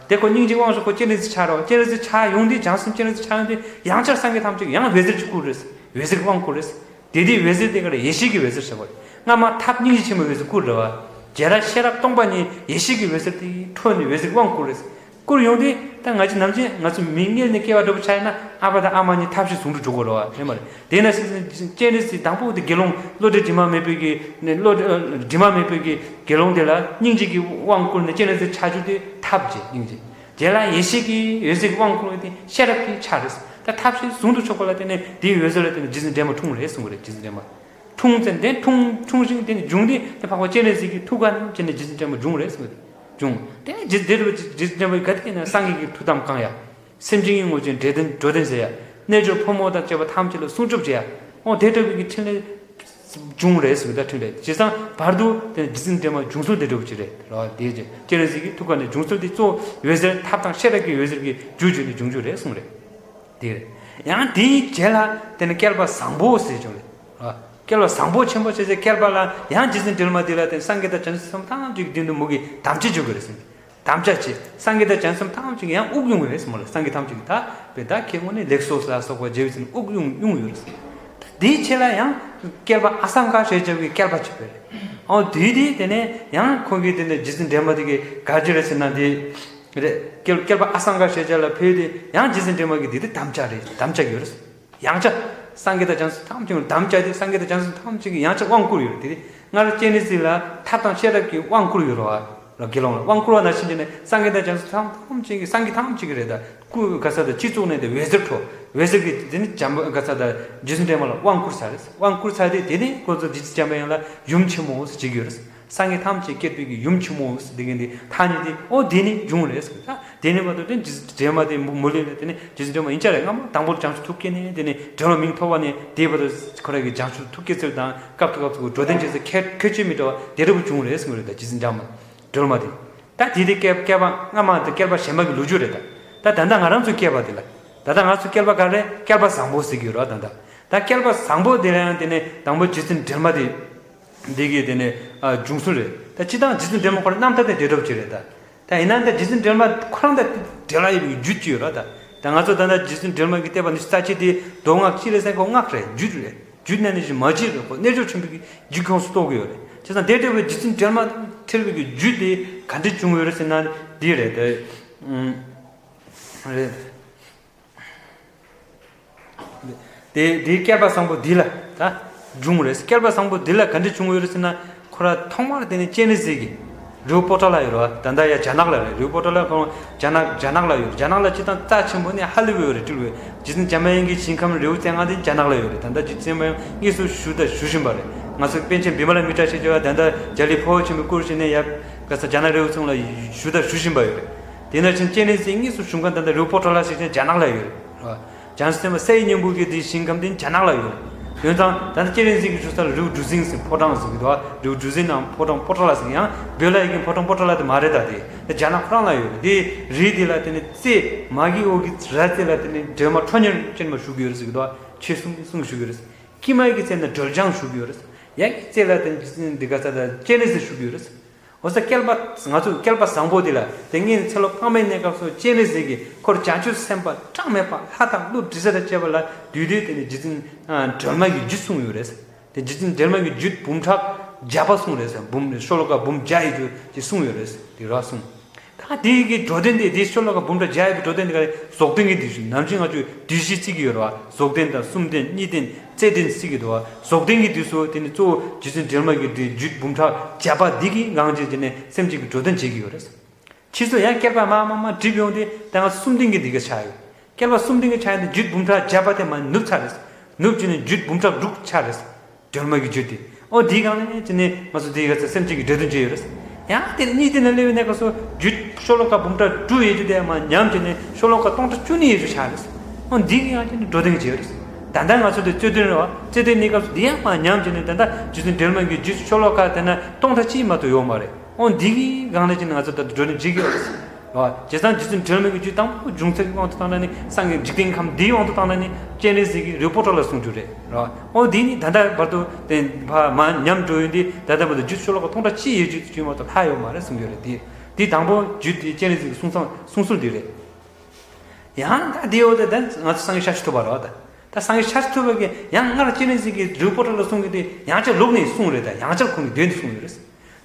དེ་ཁོ་སྙིང་རྗེ་དབང་ཕྱུག་ཁོ་སྤྱན་རས་གཟིགས་ཆགས་རོགས། སྤྱན་རས་གཟིགས་ཆགས་ཡོང་དུས་བྱང་སེམས་སྤྱན་རས་གཟིགས་ཆགས་ཡོང་དུས་ཡང་བསྐྱར་སངས་རྒྱས་ཐམས་ཅད་ཡང་འོད་ཟེར་གྱིས་བསྐུར་རེད། འོད་ཟེར་གྱི་དབང་བསྐུར་རེད། དེ་དུས་འོད་ཟེར་དེ་ག་རེ་ཡེ་ཤེས་ཀྱི་འོད་ཟེར་ཟེར་བ་རེད། སྔ་མ་ཐབས་སྙིང་རྗེ་ཆེན་པོའི་འོད་ཟེར་བསྐུར་རེད་བ། རྗེས་ལ་ཤེས་རབ་སྟོང་པ་ཉིད་ཡེ་ཤེས་ཀྱི་འོད་ཟེར་དེ་འཕྲོས་ནས་འོད་ཟེར་གྱི་དབང་བསྐུར་རེད། བསྐུར་ཡོང་དུས་ད་ང་ཚོ་ནམ་རྒྱུན་ང་ཚོ་མི་མངལ་ནས་སྐྱེ་བ་འགྲོ་བ་ཆགས་ཡིན་ན་ཨ་ཕ་དང་ཨ་མ་གཉིས་ཐབས་ཤེས་ཟུང་དུ་འཇུག་དགོས་རེད་བ། རེད་མ་རེད། དེས་ན་སྤྱན་རས་གཟིགས་དང་པོ་དེ་དགེ་སློང་བློ་གྲོས་དྲི་མ་མེད་པའི་གི་ནས་བློ་གྲོས་དྲི་མ་མེད་པའི་གི་དགེ་སློང་དེ་ལ་སྙིང་རྗེ་གི་དབང་བསྐུར་ནས་སྤྱན་རས་གཟིགས་ཆགས་རྒྱུ་དེ་ཐབས་བྱས། སྙིང་རྗེ། རྗེས་ལ་ཡེ་ཤེས་ཀྱི་འོད་ཟེར་གྱི་དབང་བསྐུར་བ་དེ་ཤེས་རབ་ཀྱི་ཆ་རེད། ད་ཐབས་ཤེས་ཟུང་དུ་ཆོག་པ་ལ་བརྟེན་ནས་དེའི་འོད་ཟེར་ལ་བརྟེན་ནས་རྗེ་བཙུན་སྒྲོལ་མ་འཁྲུངས་རེད་གསུངས་པ་རེད། རྗེ་བཙུན་སྒྲོལ་མ་འཁྲུངས་ཙང་དེ་འཁྲུངས་འཁྲུངས་ཤིང་དེ་ནས་བྱུང་དུས་དེ་འཕགས་པ་སྤྱན་རས་གཟིགས་ཀྱི་ཐུགས་ཀ་ནས་བྱས་ནས་རྗེ་བཙུན་སྒྲོལ་མ་འབྱུང་རེད་གསུངས་པ་རེད། བྱུང་། དེ་ནས་རྗེ་དེ་རུ་རྗེ་བཙུན་སྒྲོལ་མ་ག་དེ་ཡིན་ན་སངས་རྒྱས་ཀྱི་ཐུགས་དམ་བསྐང་ཡ། སེམས་ཅན་གྱི་དངོས་བྱུང་འདྲེན་དོན་འགྲོ་དོན་མཛད་ཡ། རྣལ་འབྱོར་ཕོ་མོ་དང་བཅས་པ་ཐམས་ཅད་ལ་སྲུང་སྐྱོབ་བྱེད་ཡ། འོ་དེ་འདྲ་བའི་གི་ཕྲིན་ལས་བྱུང་རེད་ཟེར་བའི་ད་ཕྲིན་ལས་བྱས་ཙང་བར་དུ་དེ་རྗེ་བཙུན་སྒྲོལ་མ་འབྱུང་སྲོལ་དེ་འདྲ་བོ་ཅིག་རེད་ར། དེ་རྗེ་སྤྱན་རས་གཟིགས་ཀྱི་ཐུགས་ཀ་ནས་འབྱུང་སྲོལ་དེ་གཙོ་བོ་འོད་ཟེར་ཐབས་དང་ཤེས་རབ་ཀྱི་འོད་ཟེར་གྱི་རྒྱུ་བརྗོད་ནས་འབྱུང་རྒྱུ་རེད་གསུངས་རེད། དེ་རེད། ཡང་དེའི་རྗེས་ལ་དེ་ནས་བསྐལ་པ་བཟང་པོ་ཟེར་བྱུང་རེད་ར། བསྐལ་པ་བཟང་པོ་ཆེན་པོ་ཞེས་བྱའི་བསྐལ་པ་ལ་ཡང་རྗེ་བཙུན་སྒྲོལ་མ་དེ་ལ་དེ་སངས་རྒྱས་དང་བྱང་ཆུབ་སེམས་དཔའ་ཐམས་ཅད་ཀྱི་མདུན་དུ་མོ་གིས་དམ་བཅའ་བྱེད་དགོས་རེད་ཟེར། དམ་བཅའ་བྱས། སངས་རྒྱས་དང་བྱང་སེམས་ཐམས་ཅད་ཀྱིས་ཡང་དབུགས་དབྱུང་བས་མོ་ལ། སངས་རྒྱས་ཐམས་ཅད་ཀྱིས་ད་བས་ད་ཁྱེད་དངོས་གནས་ལེགས་སོ་ལ་སོགས་པ་རྗེ་བཙུན་དབུགས་དབྱུང་དབྱུང་ཡོད་རེད། ད་དེའི་ཆེད་ལ་ཡང་བསྐལ་པ་ཨ་སང་ཀ་ཞེས་བྱ་བའི་བསྐལ་པ་ཅིག་ཡོད་རེད། ཨོ་དེ་དེ་དེ་ནས་ཡང་ཁོང་གིས་དེ་ནས་རྗེ་བཙུན་སྒྲོལ་མ་དེ་གིས་ག་རེ་རེད་ཟེར་ན་དེ་རེད། བསྐལ་བསྐལ་པ་ཨ་སང་ཀ་ཞེས་བྱ་ལ་ཕེབས་ཏེ་ཡང་རྗེ་བཙུན་སྒྲོལ་མ་གིས་དེ་དེ་དམ་བཅའ་རེད། དམ་བཅའ་ཡོད་རེད། ཡང་བསྐྱར། སངས་རྒྱས་དང་བྱང་སེམས་ཐམས་ཅད་དམ་བཅའ་སྟེ་སངས་རྒྱས་དང་བྱང་སེམས་ཐམས་ཅད་ཀྱིས་ཡང་བསྐྱར་དབང་བསྐུར་ཡོད་དེ། སྔར་སྤྱན་རས་གཟིགས་ལ་ཐབས་དང་ཤེས་རབ་ཀྱི་དབང་བསྐུར་ཡོད་རེད་བ། དགེ་སློང་ལ་དབང་བསྐུར་བ་ནང་བཞིན་བྱས་ནས་སངས་རྒྱས་དང་བྱང་སེམས་ཐམས་ཐམས་ཅད་ཀྱིས་སངས་རྒྱས་ཐམས་ཅད་ཀྱིས་རེད་ད། སྐུ་ག་ས་དང་སྤྱི་གཙུག་ནས་དེ་འོད་ཟེར་འཕྲོ། འོད་ཟེར་གྱིས་དེ་ནི་བྱམས་པ་ག་ས་དང་རྗེ་བཙུན་སྒྲོལ་མ་ལ་དབང་བསྐུར་ཚར་རེད། དབང་བསྐུར་ཚར་དེ་དེ་ནས་ཁོ་ཚོ་རྗེ་བཙུན་འཇམ་དཔལ་དབྱངས་ལ་ཡུམ་ཆེན་མོ་ཟེར་བྱེད་ཀྱི་ཡོད་རེད། སངས་རྒྱས་ཐམས་ཅད་བསྐྱེད་པའི་གི་ཡུམ་ཆེན་མོ་ཟེར་དེ་གི་འདི་ཐ་སྙད་དེ་ཨོ་དེ་ནི་འབྱུང་རེད་ཟེར། ད་དེ་ནི་བར་དུ་དེ་རྗེ་སྒྲོལ་མ་དེ་མུ་མུ་ལི་ལ་དེ་ནི་རྗེ་སྒྲོལ་མ་ཡིན་ཆ་རེད། སྔ་མོ་དང་པོར་བྱང་ཆུབ་ཐུགས་བསྐྱེད་ནས་དེ་ནི་སྒྲོལ་མ་མིང་ཐོབ་པ་ནས་དེའི་བར་དུ་ཁོ་རང་གི་བྱང་ཆུབ་ཐུགས་བསྐྱེད་ཚུལ་དང་སྐབས་དུ་སྐབས་སུ་འགྲོ་དོན་བྱེད་ཚུལ་ཁྱད་ཁྱད་ཆོས་མི་འདྲ་བ་དེ་འདྲ་བོ་བྱུང་རེད་ཟེར་གི་རེད། ད་རྗེ་བཙུན་འཇམ་དཔལ་སྒྲོལ་མ་དེ་ད་དེ་དེ་བསྐལ་བསྐལ་པ་སྔ་མ་དེ་བསྐལ་པ་གཞན་པ་གི་ལོ་རྒྱུས་རེད། ད་ད་ད་ལྟ་ང་རང་ཚོའི་བསྐལ་པ་དེ་ལ་ད་ལྟ་ང་ཚོའི་བསྐལ་པ་ག་རེ་བསྐལ་པ་བཟང་པོ་ཟེར་གི་ཡོད་རེད། ད་ད་ད་བསྐལ་པ་བཟང་པོ་དེ་ལ་ཡང་དེ་ནི་དང་པོ་རྗེ་བཙུན་སྒྲོལ་མ་དེ། འདི་གི་དེ་ནས་ཨ་འབྱུང་སྲོལ་རེད། ད་སྤྱིར་བཏང་རྗེ་བཙུན་སྒྲོལ་མ་ཁོ་རང་རྣམ་ཐར་དེ་དེ་འདྲ་བོ་ཅིག་རེད་ད། ད་ཡིན་ན་ད་རྗེ་བཙུན་སྒྲོལ་མ་ཁོ་རང་ད་འབྲེལ་བ་ཡོད་པའི་རྒྱུད་ཅིག་ཡོད་ར་ད། ད་ང་ཚོ་ད་ལྟ་རྗེ་བཙུན་སྒྲོལ་མ་གི་བསྟན་པ་ནི་རྩ་ཆེ་དེ་མདོ་སྔགས་གཅིག་རེད་ཟེར་ཁོ་སྔགས་རེད། རྒྱུད་རེད། རྒྱུད་ནང་ནས་བཞིན་མ་བརྗེད་རེད། ཁོ་རྣལ་འབྱོར་ཆེན་པོའི་རྒྱུད་ཁོངས་སུ་གཏོགས་ཀྱི་ཡོད་རེད། བྱས་ཙང་དེ་འདྲ་བོའི་རྗེ་བཙུན་སྒྲོལ་མ་དང་འཁྲིལ་བའི་རྒྱུད་དེ་ག་འདྲ་བྱུང་ཡོད་རེད་ཟེར་ན་འདི་རེད་ད། ཨུམ། རེད། དེ་དེའི་བསྐལ་པ་བཟང་པོ་འདི་ལ་ད་འབྱུང་རེད། བསྐལ་པ་བཟང་པོ་འདི་ལ་ག་འདྲ་བྱུང་ཡོད་རེད་ཟེར་ན། ཁོ་ར་ཐོག་མར་དེ་ནི་སྤྱན་རས་གཟིགས་ཀྱི་རི་བོ་པོ་ཏ་ལ་ཡོད་རེད་བ། ད་ལྟ་ཡ་རྒྱ་ནག་ལ་རེད། རི་བོ་པོ་ཏ་ལ་ཁོང་རྒྱ་ནག་རྒྱ་ནག་ལ་ཡོད་རེད། རྒྱ་ནག་ལ་སྤྱིར་བཏང་རྩ་ཆེན་པོ་ནི་ཧ་ལི་ཝུཌ་རེད། ཏིལ་ཝུཌ་རྗེ་བཙུན་འཇམ་དཔལ་དབྱངས་ཀྱི་ཞིང་ཁམས་རི་བོ་རྩེ་ལྔ་དེ་རྒྱ་ནག་ལ་ཡོད་རེད། ད་ལྟ་རྗེ་བཙུན་འཇམ་དབྱངས་དངོས་སུ་བཞུགས་དང་བཞུགས་བཞིན་པ་རེད། ང་ཚོ་པཎ་ཆེན་བི་མ་ལ་མི་ཏྲ་ཞེས་བྱ་བ་ད་ལྟ་རྒྱ་གླིང་འཕོ་བ་ཆེན་པོའི་སྐུ་རུ་བཞེངས་ནས་ཡ་ག་ས་རྒྱ་ནག་རི་བོ་ཚང་ལ་བཞུགས་དང་བཞུགས་བཞིན་པ་ཡོད་རེད། དེ་ནང་བཞིན་སྤྱན་རས་གཟིགས་དངོས་སུ་བཞུགས་མཁན་ད་ལྟ་རི་བོ་པོ་ཏ་ལ་ཞེས་བྱ་རྒྱ་ནག་ལ་ཡོད་རེད། བྱང་སེམས་སའི་སྙིང་པོ་གི་དེའི་ཞིང་ཁམས་དེ་རྒྱ་ནག་ལ་ཡོད་རེད། ཡོད་ཙང་ད་ལྟ་སྤྱན་རས་གཟིགས་ཀྱི་བཞུགས་ས་ལ་རི་བོ་གྲུ་གཟིངས་ཟེར་ཕོ་བྲང་ཟེར་གི་འདུག་རི་བོ་གྲུ་གཟིངས་ནང་ཕོ་བྲང་པོ་ཏ་ལ་ཟེར། ཡང་བོད་ལ་ཡོད་མཁན་ཕོ་བྲང་པོ་ཏ་ལ་དེ་མ་རེད། ད་དེ་དེ་རྒྱ་ནག་ཁོ་རང་ལ་ཡོད་རེད། དེ་རི་དེ་ལ་དེ་ནི་རྩེ་མ་གི་འོག་གི་ར་རྩེ་ལ་དེ་ནི་སྒྲོལ་མ་ཁྲོ་གཉེར་ཅན་མ་བཞུགས་ཀྱི་ཡོད་རེད་ཟེར་གི་འདུག་ཆོས་གསུང་གསུང་བཞུགས་ཀྱི་ཡོད་རེད། ཀྱེ་མ་གི་རྩེ་ན་སྒྲོལ་ལྗང་བཞུགས་ཀྱི་ཡོད་རེད། ཡ་གི་རྩེ་ལ་དེ་ནི་འདི་ག་ས་ད་སྤྱན་རས་གཟིགས་བཞུགས་ཀྱི་ཡོད་རེད། འོ་ས་བསྐལ་པ་ང་ཚོ་བསྐལ་པ་བཟང་པོ་འདི་ལ་དེ་སྔོན་ཚེ་ལོ་གང་མེད་གནས་སྐབས་སུ་སྤྱན་རས་གཟིགས་ཀྱིས་ཁོར་བྱང་ཆུབ་སེམས་དཔའ་གྲངས་མེད་པ་ལྷ་དང་ཀླུ་དྲི་ཟ་དང་བཅས་པ་ལ་འདུས་ཏེ་དེ་ནི་རྗེ་བཙུན་སྒྲོལ་མ་གི་རྒྱུད་གསུངས་ཡོད་རེད། དེ་རྗེ་བཙུན་སྒྲོལ་མ་གི་རྒྱུད་འབུམ་ཕྲག་བརྒྱ་པ་གསུངས་རེད། འབུམ་ཤོ་ལོ་ཀ་འབུམ་བརྒྱ་ཡི་རྒྱུད་ཅིག་གསུངས་ཡོད་རེད། དེ་ར་གསུངས། ད་དེ་གི་འགྲོ་དོན་དེ་དེ་ཤོ་ལོ་ཀ་འབུམ་ཕྲག་བརྒྱ་ཡོད་པའི་འགྲོ་དོན་དེ་ག་རེ་རྫོགས་ལྡན་གྱི་དུས་སུ་ནམ་རྒྱུན་ང་ཚོས་བདུད་བཞི་བརྩི་གི་ཡོད་རེད་བ། རྫོགས་ལྡན་དང་གསུམ་ལྡན་གཉིས་ལྡན་རྩེ་ལྡན་བརྩི་གི་འདུག་བ། རྫོགས་ལྡན་གྱི་དུས་སུ་དེ་ནི་གཙོ་བོ་རྗེ་བཙུན་སྒྲོལ་མ་གི་དེ་རྒྱུད་འབུམ་ཕྲག་བརྒྱ་པ་འདི་གི་ངང་ཅིག་དེ་ནས་སེམས་ཅན་གྱི་འགྲོ་དོན་བྱེད་ཀྱི་ཡོད་རེད། ཕྱིས་སུ་ཡང་བསྐལ་པ་མ་མ་མ་འགྲིབ་ཡོང་དུས་ད་ང་ཚོ་གསུམ་ལྡན་གྱི་འདི་ག་ཆགས་ཡོད། བསྐལ་པ་གསུམ་ལྡན་གྱི་ཆགས་ཡོང་དུས་རྒྱུད་འབུམ་ཕྲག་བརྒྱ་པ་དེ་མ་ནུབ་ཚར་རེད། ནུབ་བྱས་ནས་རྒྱུད་འབུམ་ཕྲག་དྲུག་ཆགས་རེད། སྒྲོལ་མ་གི་རྒྱུད་དེ། ཨོ་དེའི་སྒང་ནས་ཅི་ནས་ང་ཚོ་དེའི་ག་ཚོད་སེམས་ཅན་གྱི་འདོད་དོན་བྱེད་ཡོད་རེད། ཡང་དེ་ནས་གཉིས་དེ་ནས་སླེབས་པའི་གནས་སྐབས་སུ་རྒྱུད་ཤོ་ལོ་ཀ་འབུམ་ཕྲག་དྲུག་ཡོད་རྒྱུ་དེ་མ་ཉམས་བྱས་ནས་ཤོ་ལོ་ཀ་སྟོང་ཕྲག་བཅུ་གཉིས་ཡོད་རྒྱུ་ཆགས་རེད། ཨོ་འདི་གི་ཡང་ཅི་ནས་འགྲོ་དོན་བྱེད་ཡོད་རེད། ད་ལྟ་ང་ཚོ་དེ་རྩོད་དོན་རེད་བ། རྩོད་དོན་གནས་སྐབས་སུ་འདི་ཡང་མ་ཉམས་བྱས་ནས་ད་ལྟ་རྗེ་བཙུན་སྒྲོལ་མ་གི་རྒྱུད་ཤོ་ལོ་ཀ་དེ་ན་སྟོང་ཕྲག་གཅིག་མ་གཏོགས་ཡོད་མ་རེད། ཨོ་འདི་གི་སྒང་ནས་ཅི་ནས་ང་ཚོ་ད་འགྲོ་དོན་བྱེད་ཀྱི་ཡོད་རེད། རེད་བ། བྱས་ཙང་རྗེ་བཙུན་སྒྲོལ་མ་གི་རྒྱུད་དང་པོ་འབྱུང་ཚུལ་གྱི་དབང་དུ་བཏང་ན་ནི་སངས་རྒྱས་འཇིག་རྟེན་ཁམས་འདིའི་དབང་དུ་བཏང་ན་ནི་སྤྱན་རས་གཟིགས་ཀྱི་རི་བོ་པོ་ཏ་ལ་གསུང་རྒྱུ་རེད། རེད་བ། ཨོ་འདི་ནི་ད་ལྟ་བར་དུ་དེ་ཕ་མ་ཉམས་འགྲོ་ཡོད་འདི་ད་ལྟ་བར་དུ་རྒྱུད་ཤོ་ལོ་ཀ་སྟོང་ཕྲག་གཅིག་ཡོད་རྒྱུད་དུ་བྱུང་བར་དུ་ལྷག་ཡོད་མ་རེད་གསུང་རྒྱུ་རེད། དེ་འདི་དང་པོ་རྒྱུད་དེ་སྤྱན་རས་གཟིགས་ཀྱི་གསུང་བསམ་གསུང་སྲོལ་འདི་རེད། ཡང་ད་དེའི་འོག་ཏུ་ད་ང་ཚོ་སངས་རྒྱས་ཤཱཀྱ་ཐུབ་པ་རེད་བ། ད་ད་སངས་རྒྱས་ཤཱཀྱ་ཐུབ་པ་གིས་ཡང་སྔར་སྤྱན་རས་གཟིགས་ཀྱི་རི་བོ་པོ་ཏ་ལ་གསུང་གི་དེ་ཡང་བསྐྱར་ལོག་ནས་གསུང་རེད། ད་ཡང་བསྐྱར་ཁོང་གིས་འདོན་ཏེ་གསུང་ཡོད་རེད།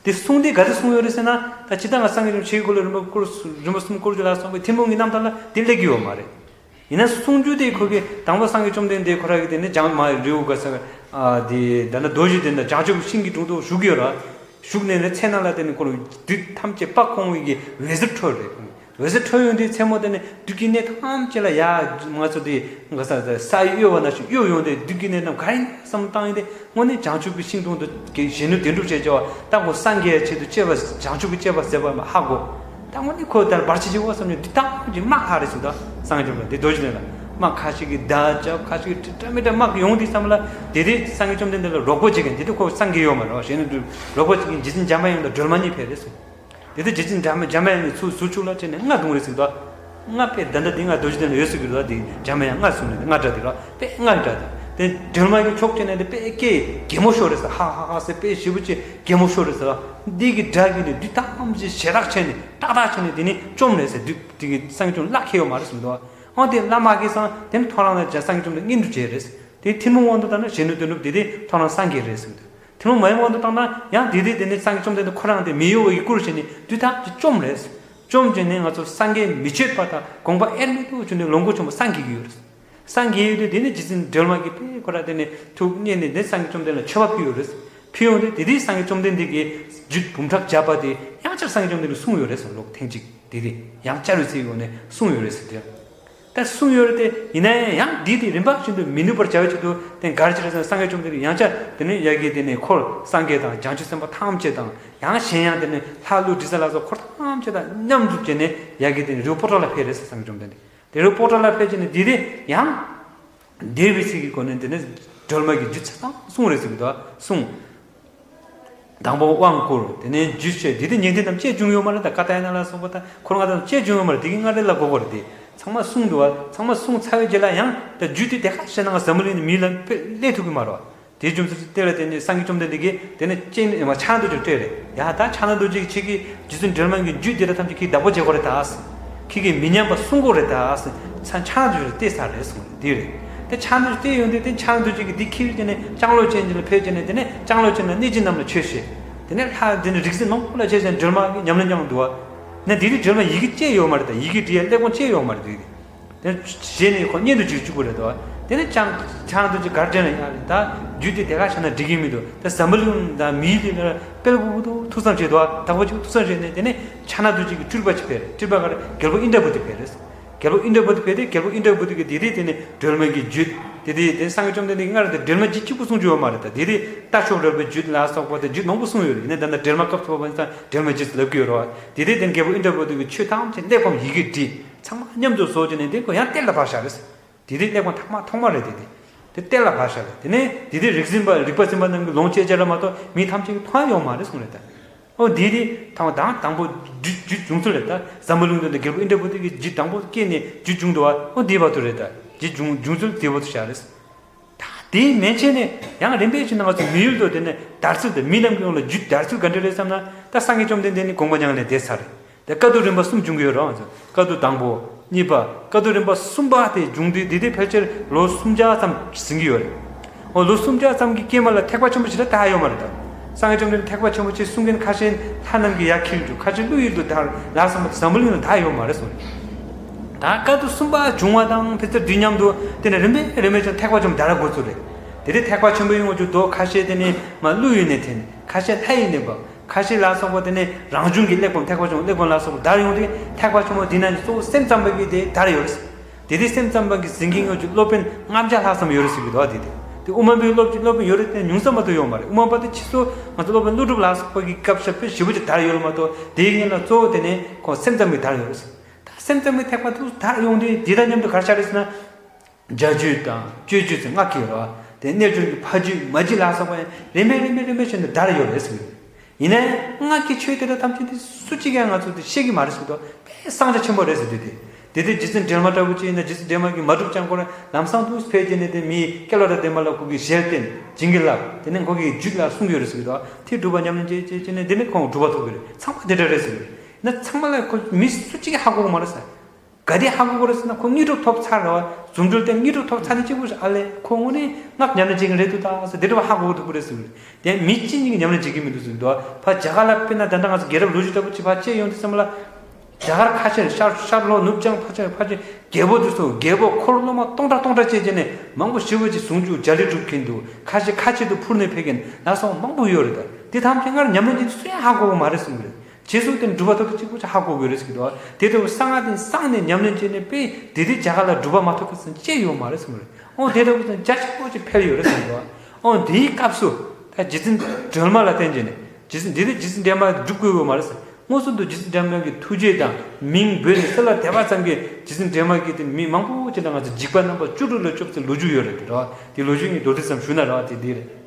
དེ་གསུང་དེ་ག་དེ་གསུང་ཡོད་རེད་ཟེར་ན། ད་ཅི་ལྟར་ང་སངས་རྒྱས་བཅོམ་ཆོས་ཀྱི་འཁོར་ལོ་རིམ་པ་བསྐོར། རིམ་པ་གསུམ་བསྐོར་རྒྱུ་ལ་སོགས་པའི་ཐུན་མོང་གི་རྣམ་ཐར་ལ་དེ་སླེབས་ཀྱི་ཡོད་མ་རེད། ཡིན་ན་གསུང་རྒྱུ་དེ་ཁོ་གི་དང་པོ་སངས་རྒྱས་བཅོམ་ལྡན་འདས་ཁོ་རང་གི་དེ་ནི་བྱང་མ་རི་བོ་ག་ས། ཨ་དེ་ད་ནི་རྡོ་རྗེ་གདན་དང་བྱང་ཆུབ་ཤིང་གི་དྲུང་དུ་བཞུགས་ཡོད་ར། བཞུགས་ནས་ནི་ཚེ་ནང་ལ་དེ་ནི་ཁོ་རང་དུས་ཐམས་ཅད་དཔའ་ཁོང་བའི་གི་འོད་ཟེར་འཕྲོ་རེད། འོད་ཟེར་འཕྲོ་ཡོང་དུས་མཚན་མོ་དེ་ནི་བདུད་ཀྱི་གནས་ཐམས་ཅད་ལ་ཡ་ང་ཚོ་དེ་ང་ས་ས་ཡི་གཡོ་བ་ན་ཞིག་གཡོ་ཡོང་དུས་བདུད་ཀྱི་གནས་རྣམས་ག་ཡིན་བསམ་བཏང་ཡིན་ཏེ། དངོས་གནས་བྱང་ཆུབ་ཀྱི་ཤིང་དྲུང་དུ་གཞོན་ནུ་དོན་གྲུབ་བྱས་བྱ་བ་ད་ཁོ་སངས་རྒྱས་ཆེད་དུ་སྤྱད་པ་བྱང་ཆུབ་ཀྱི་སྤྱད་པ་ཟེར་བ་མ་ཧ་གོ། ད་དངོས་གནས་ཁོ་ལྟར་བར་ཆད་བྱེད་དགོས་བསམ་ནས་འདི་དག་ཅིག་དམག་ཧ་རེ་སུ་ད་སངས་རྒྱས་ལ་འདི་རྡོ་རྗེ་གདན་ལ་དམག་ཁ་ཤས་ཀྱིས་མདའ་རྒྱབ། ཁ་ཤས་ཀྱིས་འདྲ་མི་འདྲ་དམག་ཡོང་དུས་ཙམ་ལ་དེ་དུས་སངས་རྒྱས་བཅོམ་ལྡན་འདས་ལ་རོགས་པ་བྱེད་མཁན་དེ་དུས་ཁོ་སངས་རྒྱས་ཡོད་མ་རེད་བ། གཞོན་ནུ་དུས་རོགས་པ་བྱེད་མཁན་རྗེ་བཙུན་འཇམ་དབྱངས་དང་སྒྲོལ་མ་གཉིས་ཕེབས་རེད་སོང་། དེ་དུས་རྗེ་བཙུན་འཇམ་འཇམ་དབྱངས་ཀྱིས་ཚུར་ཟུར་ཆུ་ལ་བྱས་ནས་རྔ་བརྡུངས་རེད་ཟེར་གི་འདུག་རྔ་དཔེ་ད་ལྟ་འདི་རྔ་རྡོ་རྗེ་གདན་ལ་ཡོད་ཟེར་གི་འདུག་དེ་འཇམ་དབྱངས་རྔ་བཟུང་ནས་རྔ་སྒྲ་དེ་ར་དཔེ་རྔ་སྒྲ་དེ། དེ་སྒྲོལ་མ་གི་ཕྱོགས་བྱས་ནས་དེ་དཔེ་སྐད་གད་མོ་ཤོར་རེད་ཟེར། ཧ་ཧ་ཧ་ཟེར་དཔེ་ཞེ་པོ་ཅིག་གད་མོ་ཤོར་རེད་ཟེར། འདི་གི་སྒྲ་གི་ནི་བདུད་ཐམས་ཅད་ཞེ་དྲག་བྱས་ནས་ཏག་ཏག་བྱས་ནས་དེ་ནི་བཅོམ་རེད་ཟེར། བདུད་དེ་གི་སངས་རྒྱས་བཅོམ་ལྡན་འདས་ཁེལ་ཡོད་མ་རེད་ཟེར་གི་འདུག་འོ་དེ་བླ་མ་གིས་སང་དེ་ནི་ཐོ་རངས་ལ་སངས་རྒྱས་བཅོམ་ལྡན་འདས་བསྙེན་སྒྲུབ་བྱས་རེད། དེ་ཐུན་མོང་དབང་དུ་བཏང་ན་གཞོན་ནུ་དོན་གྲུབ་དེ་དེ་ཐོ་རངས་སངས་རྒྱས་རེད་ཟེར་གི་འདུག་ཐུན་མོང་མ་ཡིན་དབང་དུ་བཏང་ན་ཡང་དེ་དུས་དེ་ནི་སངས་རྒྱས་བཅོམ་ལྡན་འདས་ཁོ་རང་དེ་མི་གཡོ་བའི་སྐུར་བྱས་ནས་དུས་ཐམས་ཅད་བཅོམ་རེད། བཅོམ་བྱས་ནས་ང་ཚོ་སངས་རྒྱས་མི་ཆོད་པ་དང་དགོངས་པ་དབྱེར་མེད་དུ་བྱུང་ནས་ལོངས་སྐུ་ཆེན་པོ་སངས་རྒྱས་ཀྱི་ཡོད་རེད། སངས་རྒྱས་ཡོད་དུས་དེ་ནི་རྗེ་བཙུན་སྒྲོལ་མ་གིས་དཔེ་ཁོ་ར་དེ་ནས་ཐུགས་མཉེས་ནས་དེ་སངས་རྒྱས་བཅོམ་ལྡན་འདས་ལ་མཆོད་པ་ཕུལ་ཡོད་རེད། ཕུལ་ཡོང་དུས་དེ་དུས་སངས་རྒྱས་བཅོམ་ལྡན་འདས་ཀྱིས་རྒྱུད་འབུམ་ཕྲག་བརྒྱ་པ་དེ་ཡང་བསྐྱར་སངས་རྒྱས་བཅོམ་ལྡན་འདས་ལ་གསུངས་ཡོད་རེད་ཟེར། ལོག་ཐེངས་གཅིག་དེ་དེ་ཡང་བསྐྱར་བའི་ཚིག་ཡོང་ནས་གསུངས་ཡོད་རེད་ཟེར་དེ། ད་གསུངས་ཡོད་རེད་དེ། ཡིན་ན་ཡང་ཡང་འདི་དེ་རིམ་པ་བཞིན་དུ་མི་ནུབ་པར་བྱ་བའི་ཆེད་དུ་དེ་ག་རེ་བྱས་རེད་ཟེར་ན། སངས་རྒྱས་བཅོམ་ལྡན་འདས་ཡང་བསྐྱར་དེ་ནས་ཡ་གི་དེ་ནས་འཁོར་སངས་རྒྱས་དང་བྱང་ཆུབ་སེམས་དཔའ་ཐམས་ཅད་དང་ཡང་གཞན་ཡང་དེ་ནས་ལྷ་ཀླུ་དྲི་ཟ་ལ་སོགས་འཁོར་ཐམས་ཅད་དང་མཉམ་འཛོམས་བྱས་ནས་ཡ་གི་དེ་ནས་རི་བོ་པོ་ཊ་ལ་ཕེབས་རེད་ཟེར། སངས་རྒྱས་བཅོམ་ལྡན་འདས་དེ་རི་བོ་པོ་ཊ་ལ་ཕེབས་བྱས་ནས་འདི་དེ་ཡང་བདེ་བའི་ཚིག་གི་སྒོ་ནས་དེ་ནས་སྒྲོལ་མ་གི་རྒྱུད་ཆ་ཚང་གསུངས་རེད་ཟེར་གི་འདུག་གསུངས། དང་པོ་དབང་བསྐུར། དེ་ནས་རྒྱུད་བཤད། དེ་དུས་ཉན་ཐོས་རྣམས་ཅི་བྱུང་ཡོད་མ་རེད། ད་ཀ་ཏྱ་ཡ་ན་ལ་སོགས་པ་དང་འཁོར་ལྔ་དང་ཅི་བྱུང་ཡོད་མ་རེད། དེ་གི་སྔ་རེད་ལ་གོ་གོ་རེད། དེ་ཚང་མ་གསུངས་འདུག་བ། ཚང་མ་གསུངས་ཚར་བའི་རྗེས་ལ་ཡང་ད་རྒྱུད་དེ་དེ་ག་བཤད་ན་ང་འཛམ་བུ་གླིང་ནས་མི་ལ་དཔེ་སླེབས་ཐུབ་ཀྱི་མ་རེད་བ། དེའི་རྒྱུ་མཚན་དེ་ལ་བརྟེན་ནས་སངས་རྒྱས་བཅོམ་ལྡན་འདས་ཀྱིས་དེ་ནས་སྤྱན་ཕྱག་ན་རྡོ་རྗེ་སྤྲད་རེད། ཡ་ད་ཕྱག་ན་རྡོ་རྗེ་གིས་ཁྱེད་ཀྱི་རྗེ་བཙུན་སྒྲོལ་མ་གི་རྒྱུད་དེ་དག་ཐམས་ཅད་ཁྱེད་བདག་པོ་བྱེད་དགོས་རེད་ད། ཁྱེད་ཀྱིས་མི་ཉམས་པ་སྲུང་དགོས་རེད་ད། ཕྱག་ན་རྡོ་རྗེ་སྤྲད་ཚར་རེད་གསུངས་རེད། དེ་རེད། དེ་ཕྱག་ན་རྡོ་རྗེ་སྤྲད་ཡོང་དུས་དེ་ཕྱག་ན་རྡོ་རྗེ་གིས་འདི་ཁྱེར་བྱས་ནས་ལྕང་ལོ་ཅན་ལ་ཕེབས་བྱས་ནས་དེ་ནས་ལྕང་ལོ་ཅན་ལ་གནོད་སྦྱིན་རྣམས་ལ་ཆོས་བཤད། དེ་ནས་ལྷ་དེ་ནས་རིག་འཛིན་མང་པོ་ལ་བྱས་བྱས་ནས་སྒྲོལ་མ་གི་ཉམས་ལེན་སྦྱངས་འདུག་བ། ན་དེ་དུས་སྒྲོལ་མ་ཡི་གེ་བཅད་ཡོད་མ་རེད་ད། ཡི་གེ་འབྲི་ཡ་གླེགས་བམ་བཅད་ཡོད་མ་རེད་དེ་དུས། དེ་ནས་བྱས་ནས་ཁོ་བསྙེན་དུ་བྱེད་བཅུག་གི་རེད་དོ། དེ་ནས་ཕྱག་ཕྱག་ན་རྡོ་རྗེ་གར་འདྲེན་ལ་ཡང་རེད་ད། རྒྱུད་དེ་དེ་ག་བྱས་ན་འགྲིག་གི་མི་འདུག་ད་འཛམ་བུ་གླིང་དང་མིའི་གླིང་ལ་དཔལ་གུ་གུ་ཐུགས་བསམ་བཞེས་དོ། དག་པོ་ཅིག་ཐུགས་བསམ་བཞེས་ནས་དེ་ནས་ཕྱག་ན་རྡོ་རྗེ་གི་སྤྲུལ་པ་ཅིག་ཕེབས་རེད། སྤྲུལ་པ་ག་རེ་རྒྱལ་པོ་ཨིནྡྲ་བོ་དྷི་ཕེབས་རེད། རྒྱལ་པོ་ཨིནྡྲ་བོ་དྷི་ཕེབས་ཏེ་རྒྱལ་པོ་ཨིནྡྲ་བོ་དྷི་གིས་དེ་དེ་དེ་ནས་སྒྲོལ་མ་གི་རྒྱུད་དེ་དེ་དེ་སངས་རྒྱས་བཅོམ་ལྡན་འདས་ཀྱིས་སྔར་དེ་སྒྲོལ་མ་རྒྱུད་གཅིག་པུ་གསུང་རྒྱུ་ཡོད་མ་རེད་ད། དེ་དེ་རྟ་མཆོག་རོལ་པའི་རྒྱུད་ལ་སོགས་པ་དེ་རྒྱུད་མང་པོ་གསུངས་ཡོད་རེད། ཡིན་ན་ད་ལྟ་སྒྲོལ་མ་སྐབས་ཐོབ་པ་ཡིན་ཙང་སྒྲོལ་མ་རྒྱུད་ལབ་ཀྱི་ཡོད་རེད་བ། དེ་དེ་དེ་ནས་རྒྱལ་པོ་ཨིནྡྲ་བོ་དྷི་གིས་ཆོས་ཐམས་ཅད་གླེགས་བམ་ཡི་གེ་བྲིས། ཚང་མ་མཉམ་དུ་བཟོ་བྱས་ནས་དེ་ཁོ་ཡང་གཏེར་ལ་ཕབ་བཞག་རེད། དེ་དེ་གླེགས་བམ་ཐོག་མ་ཐོག་མ་རེད། དེ་དེ་དེ་གཏེར་ལ་ཕབ་བཞག་རེད། དེ་ནས་དེ་དེ་རིག་འཛིན་པ་རིག་པ་འཛིན་པ་རྣམས་ཀྱིས་ལོངས་སྤྱོད་བྱས་ར་མ་གཏོགས་མི་ཐམས་ཅད་ཀྱིས་མཐོང་ཡ་ཡོད་མ་རེད་གསུངས་རེད་ད། ཨོ་དེ་དེ་དང་དང་དང་པོ་རྒྱུད་རྒྱུད་བྱུང་ཚུལ་རེད་ད། འཛམ་བུ་གླིང་དུ་ནི་རྒྱལ་པོ་ཨིནྡྲ་བོ་དྷི་གི་རྒྱུད་དང་པོ་སྐྱེས་ནས་རྒྱུད་བྱུང་འདུག་བ། ཨོ་དེ་བར་དུ་རེད་ད། རྒྱུད་བྱུང་བྱུང་ཚུལ་དེ་བར་དུ་བཞག་རེད། ད་དེ་མན་ཆད་ནས་ཡང་རིམ་པས་བྱས་ན་ང་ཚོ་མི་ཡུལ་དུ་དེ་ནས་དར་ཚུལ་དེ་མི་རྣམས་ཀྱི་ནང་ལ་རྒྱུད་དར་ཚུལ་ག་འདྲ་རེད་བསམ་ན། ད་སངས་རྒྱས་བཅོམ་ལྡན་འདས་ནི་དགོངས་པ་མྱ་ངན་ལས་འདས་ཚར་རེད། དེ་བཀའ་བསྡུ་རིམ་པ་གསུམ་བྱུང་གི་ཡོད་རེད། ང་ཚོ་བཀའ་བསྡུ་དང་པོ། གཉིས་པ། བཀའ་བསྡུ་རིམ་པ་གསུམ་པ་དེ་བྱུང་དུས་དེ་དེ་ཕལ་ཆེར་ལོ་སུམ་བརྒྱ་ཙམ་ཟིན་གྱི་ཡོད་རེད། འོ་ལོ་སུམ་བརྒྱ་ཙམ་གྱི་སྐྱེས་མ་ལ་ཐེག་པ་ཆེན་པོ་ཞིག་ལ་དར་ཡོད་མ་རེད་ད། སངས་རྒྱས་བཅོམ་ལྡན་འདས་ཐེག་པ་ཆེན་པོ་ཆེ་གསུང་མཁན་ཁ་ཤས་ལྷ་རྣམས་ཀྱི་ཡ་ཁྱེར་འགྲོ། ཁ་ཤས་ཀླུ་ཡུལ་དུ་དར་ལ་སོགས་པ་འཛམ་བུ་གླིང་ལ་དར་ཡོད་མ་རེད་གསུངས། ད་བཀའ་བསྡུ་གསུམ་པ་བྱུང་བ་དང་ཕལ་ཆེར་དུས་མཉམ་དུ་དེ་ནས་རིམ་པས་རིམ་པས་ཀྱང་ཐེག་པ་ཆེན་པོ་དར་འགོ་ཚུགས་རེད། དེ་དུས་ཐེག་པ་ཆེན་པོ་ཡོང་བ་ཅུ་དོ་ཁ་ཤས་དེ་ནས་མ་ཀླུ་ཡུལ་ནས་ཐོན། ཁ་ཤས་ལྷ་ཡུལ་ནས་བབས། ཁ་ཤས་ལ་སོགས་པ་དེ་ནས་རང་བྱུང་གི་གླེགས་བམ་ཐེག་པ་ཆེན་པོ་གླེགས་བམ་ལ་སོགས་པ་དར་ཡོང་དུས་ཐེག་པ་ཆེན་པོ་འདི་ན་ནི་གཙོ་བོ་སེམས་ཙམ་པ་གི་དེ་དར་ཡོད་རེད། དེ་དུས་སེམས་ཙམ་པ་གི་ཟིན་གྱི་ཡོད་ཅུ་སློབ་དཔོན་ལྔ་བརྒྱ་ལྷག་ཙམ་ཡོད་རེད་ཟེར་གི་འདུག་ཨ། དེ་དེ་དེ་དབུ་མ་པའི་སློབ་ཀྱི་སློབ་དཔོན་ཡོད་རེད་དེ་ཉུང་ཙམ་མ་གཏོགས་ཡོད་མ་རེད། དབུ་མ་པ་དེ་ཕྱིས་སུ་ང་ཚོ་སློབ་དཔོན་ཀླུ་སྒྲུབ་ལ་སོགས་པ་གི་སྐབས་ཤར་དཔེ་ཞེ་པོ་ཅིག་དར་ཡོད་མ་གཏོགས་དེའི་སྔོན་ལ་གཙོ་བོ་དེ་ནས་ཁོང་སེམས་ཙམ་གྱི་ཐེག་པ་དུ་དར་ཡོང་དུས་དེ་དང་མཉམ་དུ་གར་ཤར་རེད་ཟེར་ན། བྱ་རྒྱུད་དང་སྤྱོད་རྒྱུད་ཟེར་ལྔ་ཁེལ་རོ། དེ་རྣལ་འབྱོར་གྱི་ཕ་རྒྱུད་མ་རྒྱུད་ལ་སོགས་པ་རིམ་པས་རིམ་པས་རིམ་པས་བྱས་ནས་དར་ཡོད་རེད་ཟེར། ཡིན་ནའི་སྔགས་ཀྱི་ཆོས་དེ་དག་ཐམས་ཅད་དེ་སུ་གཅིག་ཀྱང་ང་ཚོ་དེ་ཤེས་ཀྱི་མ་རེད་ཟེར་དུས་དཔེ་གསང་ཆ་ཆེན་པོ་རེད་ཟེར་དུས་དེ། དེ་དུས་རྗེ་བཙུན་སྒྲོལ་མ་ལྟ་བུ་ཅིག་ཡིན་ན་རྗེ་བཙུན་སྒྲོལ་མ་གིས་མ་གྲུབ་ཀྱང་ཁོ་རང་ལམ་སང་དུ་ཕེབས་ཀྱི་ནས་དེ་མི་ཀེ་ལོ་ད་དེ་མ་ལ་ཁོ་གི་ཞལ་བསྟན་བྱིན་གྱིས་བརླབས། དེ་ནས་ཁོ་གི་རྒྱུད་ལ་གསུངས་ཡོད་རེད་ཟེར་གི་འདུག་དེ་སྒྲུབ་པ་ཉམས་ལེན་བྱས་བྱས་བྱས་ནས་དེ་ནས་ཁོང་གྲུབ་པ་ཐོབ་ཀྱི་རེད། ཚང་མ་དེ་འདྲ་རེད་ཟེར་གི་རེད། ན་ཚང་མ་ལ་ཁོ་མི་སུ་གཅིག་ཧ་གོ་གི་མ་རེད་ཟེར། ག་ ག་དེ་ཧ་གོ་གི་རེད་ཟེར་ན། ཁོ་དངོས་གྲུབ་ཐོབ་ཚར་རེད་བ། རྫུ་འཕྲུལ་བསྟན་དངོས་གྲུབ་ཐོབ་ཚར་ནས་གཅིག་པུ་ཞིག་ཨ་ལས་ཁོ་དངོས་གནས་སྔགས་ཉམས་ལེན་བྱེད་ཀྱི་རེད་འདུག་ད་ཟེར། དེ་མི་གཅིག་གཉིས་ཀྱིས་ཉམས་ལེན་བྱེད་ཀྱི་མི་འདུག་ཟེར་འདུག་བ། ཕ་རྒྱ་གར་ལ་དཔེར་ན་ད་ལྟ་ང་ཚོ་རྒྱལ་རབས་ལོ་རྒྱུས་ལྟ་བུ་ཅིག་ཕར་བཅད་ཡོང་དུས་ཙམ་ལ། རྒྱ་གར་ཁ་ཆེ་ཤར་ཤར་ལྷོ་ནུབ་བྱང་ཕར་ཕྱོགས་ཕར་ཕྱོགས་རྒྱལ་པོ་དེ་ཚོ་རྒྱལ་པོ་འཁོར་སློབ་མ་སྟོང་ཕྲག་སྟོང་ཕྲག་བཅས་བྱས་ནས་མང་པོ་ཞེ་པོ་ཅིག་ཟུང་འཇུག་རྒྱ་ལས་སྒྲུབ་མཁན་འདུག་ཁ་ཤས་ཁ་ཆེ་དུ་འཕུར་ནས་ཕེབས་མཁན་ལ་སོགས་མང་པོ་ཡོད་རེད། ད་དེ་ཐམས་ཅད་སྔར་ཉམས་ལེན་བྱས་ནས་སུ་ཡང་ཧ་གོ་གི་མ་རེད་གསུང་གི་རེད། རྗེས་སུ་དེ་འགྲུབ་པ་ཐོབ་དུས་གཅིག་པུ་ཅིག་ཧ་གོ་དགོས་རེད་ཟེར་གི་འདུག་དེ་ལྟ་བུ་གསང་སྔགས་དེ་གསང་ནས་ཉམས་ལེན་བྱས་ནས་དཔེ་དེ་དུས་རྒྱ་གར་ལ་འགྲུབ་པ་མ་ཐོབ་པ་ཙམ་ཅི་ཡོད་མ་རེད་གསུང་གི་རེད། ཨོ་དེ་ལྟ་བུ་ཙམ་རྒྱ་ཆེན་པོ་ཅིག་འཕེལ་ཡོད་རེད་གསུང་གི་འདུག་ཨོ་དེའི་སྐབས་སུ་ད་རྗེ་བཙུན་སྒྲོལ་མ་ལ་བརྟེན་བྱས་ནས། རྗེ་བཙུན་འདི་ནི་རྗེ་བཙུན་སྒྲོལ་མ་སྒྲུབ་དགོས་ཡོད་མ་རེད་ཟེར། དངོས་སུ་དུ་རྗེ་བཙུན་སྒྲོལ་མ་གི་ཐུགས་རྗེ་དང་མིང་འབོད་ནས་གསེར་ལ་དད་པ་ཙམ་གྱིས་རྗེ་བཙུན་སྒྲོལ་མ་གིས་དེ་མི་མང་པོ་ཅིག་ལ་ང་ཚོ་འཇིགས་པ་རྣམ་པ་བཅུ་དྲུག་ལས་སྐྱོབ་ཟེར་ལོ་རྒྱུས་ཡོད་རེད་དེ་རེད་བ། དེ་ལོ་རྒྱུས་ངས་མདོར་བསྡུས་ཙམ་ཞུ་ན་རེད་བ། དེ་འདི་རེད།